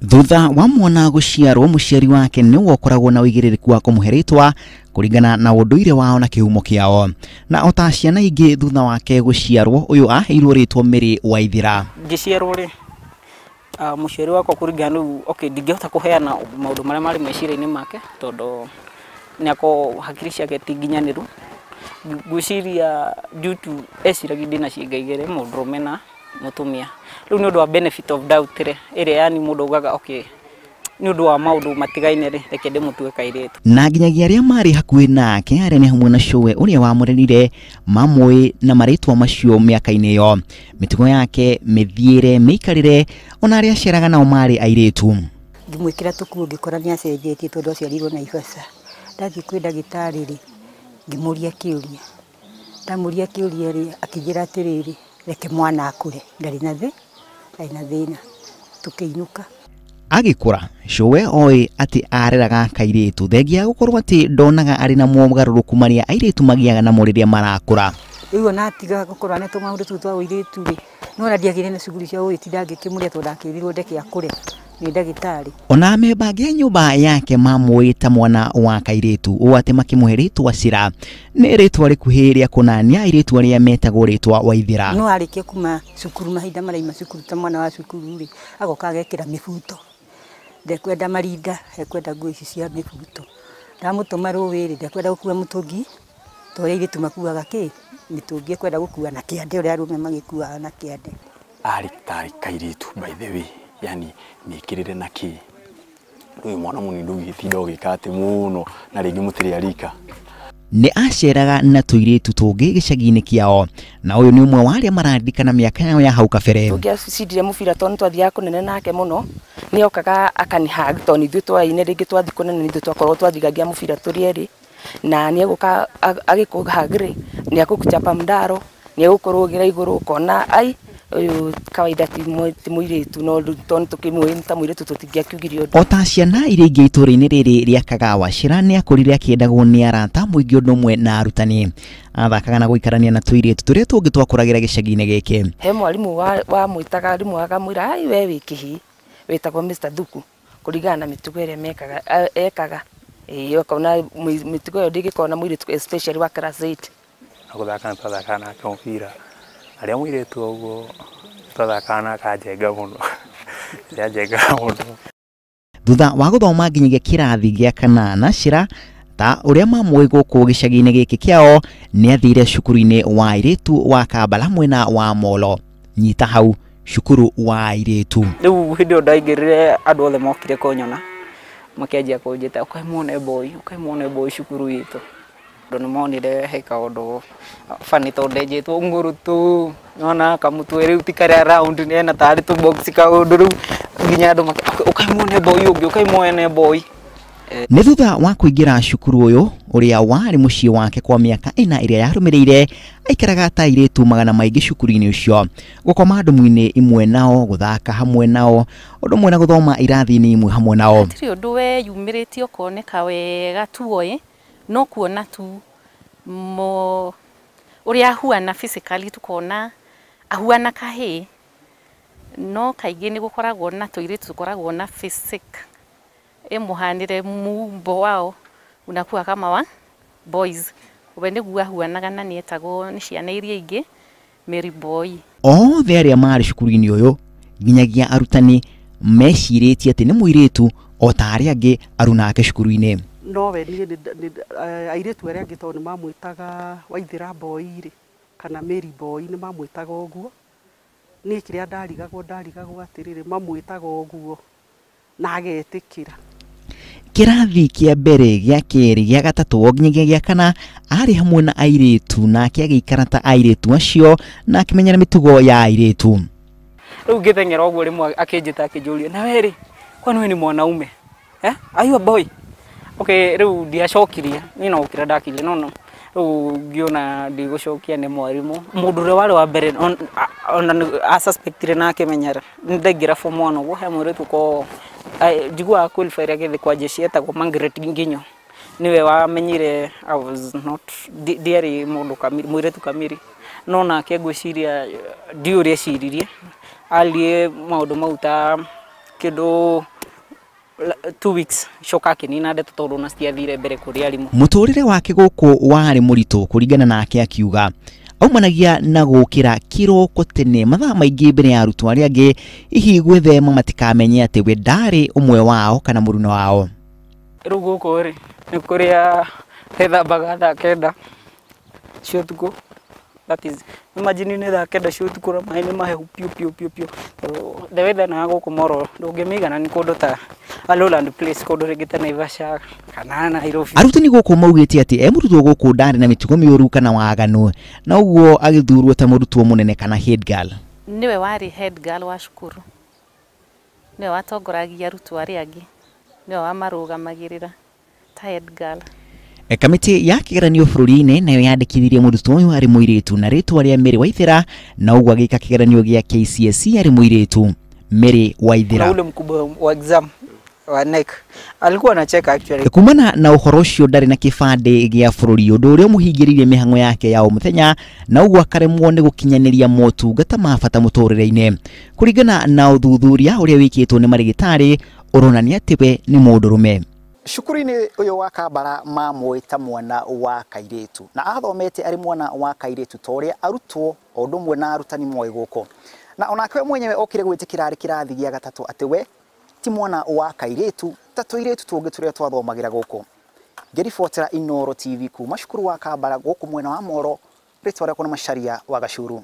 Thutha wa mwana gũciarwo, mũciari wake nĩwe ũkoragwo na ũigĩrĩrĩku wa kũmũhe rĩtwa kũringana na ũndũire wao na kĩhumo kĩao. Na o ta ciana ingĩ thutha wake gũciarwo, ũyũ aheirwo rĩtwa Mary Waithera. Ngĩciarwo rĩ, mũciari wakwa kũringana rĩu, okay, ndingĩhota kũheana maũndũ marĩa marĩ meciria-inĩ make tondũ nĩakorwo hakiri ciake ti nginyanĩru. Ngwĩciria due to eciragia ndĩna ciĩga igĩrĩ, mũndũrũme na mũtumia. Rĩu nĩ ũndũ wa benefit of doubt rĩ, ĩrĩa yani mũndũ augaga okay, nĩ ũndũ wa maũndũ matigaine rĩ, reke ndĩmũtue kairĩtu. Na nginyagia arĩa marĩ hakuhĩ nake, arĩa nĩ hamwe na cũwe ũrĩa wamũrerire, mamũĩ na marĩtwa macio mĩaka-inĩ ĩyo. Mĩtugo yake, mĩthiĩre, mĩikarĩre, ona arĩa aceraga nao marĩ airĩtu. Ngĩmwĩkĩra tũkuo ngĩkora nĩ acenjetie tondũ aciarirwo Naivasha. Ndathiĩ kwĩ ndagĩtarĩ rĩ, ngĩmũria kĩũria. Ndamũria kĩũria rĩ, akĩnjĩra atĩrĩrĩ, reke mwana akũre, ndarĩ na ndarĩ na thĩna. Tũkĩinũka. Agĩkũra, cũwe oĩ atĩ areraga kairĩtu, thengia ya gũkorwo atĩ ndonaga arĩ na mogarũrũku marĩa airĩtu magĩaga namo rĩrĩa marakũra. Rĩu ona atiga gũkorwo na tũmaũndũ tũu twa ũirĩtu rĩ, no ona ndiagĩire na cuguri cia gũgĩtinda ngĩkĩmũrĩa tondũ ndakĩrirwo ndeke akũre nĩ ndagĩtarĩ. Ona amemba angĩ a nyũmba yake mamũĩ ta mwana wa kairĩtu, ũũ atĩ makĩmũhe rĩtwa Cira. Nĩ rĩtwa rĩkuhĩ rĩa kũnania airĩtu arĩa metagwo rĩtwa Waithera. No arĩkia kuma cukuru, mahinda maraima cukuru ta mwana wa cukuru rĩ, agoka agekĩra mĩbuto. Ndekwenda marinda, ekwenda nguo ici cia mĩbuto. Ndamũtũma rũĩ rĩ, ndekwenda gũkua mũtũngi, ta ũrĩa airĩtu makuaga kĩ, mĩtũngi ekwenda gũkua na kĩande, ũrĩa arũme magĩkuaga na kĩande. Arĩ tarĩ kairĩtu by the way, yani mĩkĩrĩre na kĩ. Rĩu mwana mũnini ndũngĩgĩtinda ũgĩka atĩ mũno na rĩngĩ mũtirĩ a rika. Nĩ aceraga na tũirĩtu tũngĩ gĩcagi-inĩ kĩao, na ũyũ nĩ ũmwe wa arĩa mararirikana mĩaka yao ya hau kabere. Tũngĩacindire mũbira tondũ nĩtwathiaga kũnene nake mũno, nĩ okaga akanihug tondũ ithuĩ twaine rĩngĩ twathiĩ kũnene nĩ ithuĩ twakoragwo twathigagia mũbira tũrĩ erĩ, na nĩ egũka agĩkũhug rĩ, nĩ egũkũchapa mdaro, nĩ egũkũrũgĩra igũrũ ũkona ai ũyũ kawaida ti mũirĩtu, no rĩu tondũ tũkĩmũĩ ta mũirĩtu tũtingĩakiugire ũndũ. O ta ciana iria ingĩ itũũra-inĩ rĩrĩ rĩa Kagawa, Cira nĩ akũrire akĩendagwo nĩ arata mũingĩ ũndũ ũmwe na arutani. Athakaga na gũikarania na tũirĩtu tũrĩa tũngĩ twakũragĩra gĩcagi-inĩ gĩkĩ. He mwarimũ wamwĩtaga arimũ akamwĩra ai we wĩ kĩhii, wĩtagwo Mr Thuku, kũringana na mĩtugo ĩrĩa ekaga. Ĩĩ, ũkona mĩtugo ĩyo ndĩngĩkorwo na mũirĩtu especially wa class 8. Na gũthaka nĩ twathakaga nake mũbira, arĩa mũirĩtu ũguo twathakaga nake anjenga mũno, nĩanjengaga mũno. Thutha wa gũthoma nginyagia kĩrathi gĩa kanana, Cira ta ũrĩa mamũĩ gũkũ gĩcagi-inĩ gĩkĩ kĩao, nĩ athire cukuru-inĩ wa airĩtu wa Kambala mwena wa Molo. Nyita hau, cukuru wa airĩtu. Rĩu hĩndĩ ĩyo ndaingĩrire andũ othe mokire kũnyona, makĩanjia kũnjĩta ũkai muone boy, ũkai muone boy cukuru itũ. Tondũ nĩ monire he kaũndũ funny tondũ ndenjetwo ngũrũtũ, nĩwona kamũtwe rĩu ti karĩa round, ena tarĩ tũ box kaũndũ rĩu nginya andũ ũkai muone boy ũngĩ, ũkai muone boy. Nĩ thutha wa kũingĩra cukuru ũyũ ũrĩa warĩ mũciĩ wake kwa mĩaka ĩna ĩrĩa yarũmĩrĩire, aikaraga ta airĩtu magana maingĩ cukuru-inĩ ũcio, gũkoma ndumu-inĩ imwe nao, gũthaka hamwe nao, ũndũ ũmwe na gũthoma irathi-inĩ imwe hamwe nao. Hatirĩ ũndũ weyumĩrĩtie ũkoneka wega tuoĩ, no kuona tu ũrĩa ahuana physically tukona ahuana kahĩĩ, no kaingĩ nĩ gũkoragwo na tũirĩtu tũkoragwo na physique ĩmũhanĩre mumbo wao unakuwa kama wa boys. We nĩguo ahuanaga na nĩetagwo nĩ ciana iria ingĩ Mary Boy. Othe arĩa marĩ cukuru-inĩ ũyũ nginyagia arutani mecirĩtie atĩ nĩ mũirĩtu o ta arĩa angĩ aruna ake cukuru-inĩ. No we niĩ airĩtu arĩa angĩ tondũ nĩ mamwĩtaga Waithera Boy rĩ, kana Mary Boy nĩ mamwĩtaga ũguo. Niĩ kĩrĩa ndarigagwo atĩrĩrĩ, mamwĩtaga ũguo na agetĩkĩra. Kĩrathi kĩa mbere, gĩa kerĩ, gĩa gatatũ nginyagia gĩa kana arĩ hamwe na airĩtu, nake agĩikara ta airĩtu acio na akĩmenyera mĩtugo ya airĩtu. Rĩu ngĩteng'era ũguo rĩmwe akĩnjĩta akĩnjũria, na we rĩ, kwani we ni mwanaume? Are you a boy? Okay, rĩu ndiacokirie, niĩ no gũkira ndakirie, no no. Rĩu ngĩona ndigũcokia nĩ mwarimũ. Mũndũ ũrĩa warĩ wa mbere ona a suspectire na akĩmenyera. Nĩ ndaingĩra form 1 ũguo, he mũirĩtu ko njiguaga qualify agĩthiĩ kwa jeshi etagwo Margaret Nginyo. Nĩwe wamenyire I was not, ndiarĩ mũndũ kamiri, mũirĩtu kamiri. No nake ngwĩciria ndiũĩ ũrĩa eciririe. Arie maũndũ mau ta Kĩndũ 2 weeks coka akĩnina ndeto tondũ ona citiathire mbere kũrĩ arimũ. Mũtũrĩre wake gũkũ warĩ mũritũ kũringana nake akiuga aumanagia na gũkĩra kĩroko tene mathaa maingĩ mbere ya arutwo arĩa angĩ hihi gwĩthema matikamenye atĩ we ndarĩ ũmwe wao kana mũruna wao. Rĩu gũkũ rĩ nĩ kũrĩa ethambaga thaa 9 cia ũtukũ. That is, imagine nĩ thaa 9 cia ũtukũ na maĩ nĩ mahehu piũ piũ piũ piũ. The weather na gũkũ Moro ndũngĩmĩigana nĩ kũndũ ta a lowland place, kũndũ rĩngĩ ta Naivasha kana Nairobi. Arutani gũkũ maugĩte atĩ e mũrutwo gũkũ ndarĩ na mĩtugo mĩũru kana waganu na ũguo agĩthurwo ta mũrutwo mũnene kana head girl. Nĩwe warĩ head girl wa cukuru, nĩwe watongoragia arutwo arĩa angĩ, nĩwe wamarũgamagĩrĩra ta head girl. Kamĩtĩ ya kĩgeranio bũrũri-inĩ nayo yandĩkithirie mũrutwo ũyũ arĩ mũirĩtu na rĩtwa rĩa Mary Waithera na ũguo agĩka kĩgeranio gĩa KCSE arĩ mũirĩtu. Mary Waithera. Na ule mkubwa wa exam wa NEC alikuwa anacheka actually. Kumana na ũhoro ũcio ndarĩ na kĩbandĩ gĩa bũrũri ũndũ ũrĩa ũmũhingĩrĩirie mĩhang'o yake ya o mũthenya na ũguo akaremwo nĩ gũkinyanĩria motungata ma bata mũtũrĩre-inĩ. Kũringana na ũthuthuria ũrĩa wĩkĩtwo nĩ marĩgĩtarĩ ũronania atĩ we nĩ mũndũrũme. Cukuru-inĩ ũyũ wa Kambara mamũĩ ta mwana wa kairĩtu na athomete arĩ mwana wa kairĩtu ta ũrĩa arutwo o ũndũ ũmwe na arutani moĩ gũkũ, na onake we mwenyewe okire gwĩtĩkĩra arĩ kĩrathi gĩa gatatũ atĩ we ti mwana wa kairĩtu ta tũirĩtu tũngĩ tũrĩa twathomagĩra gũkũ. Ngĩribotera Inooro TV kuma cukuru wa Kambara gũkũ mwena wa Moro, rĩtwa rĩakwa nĩ Macharia wa Gacuru.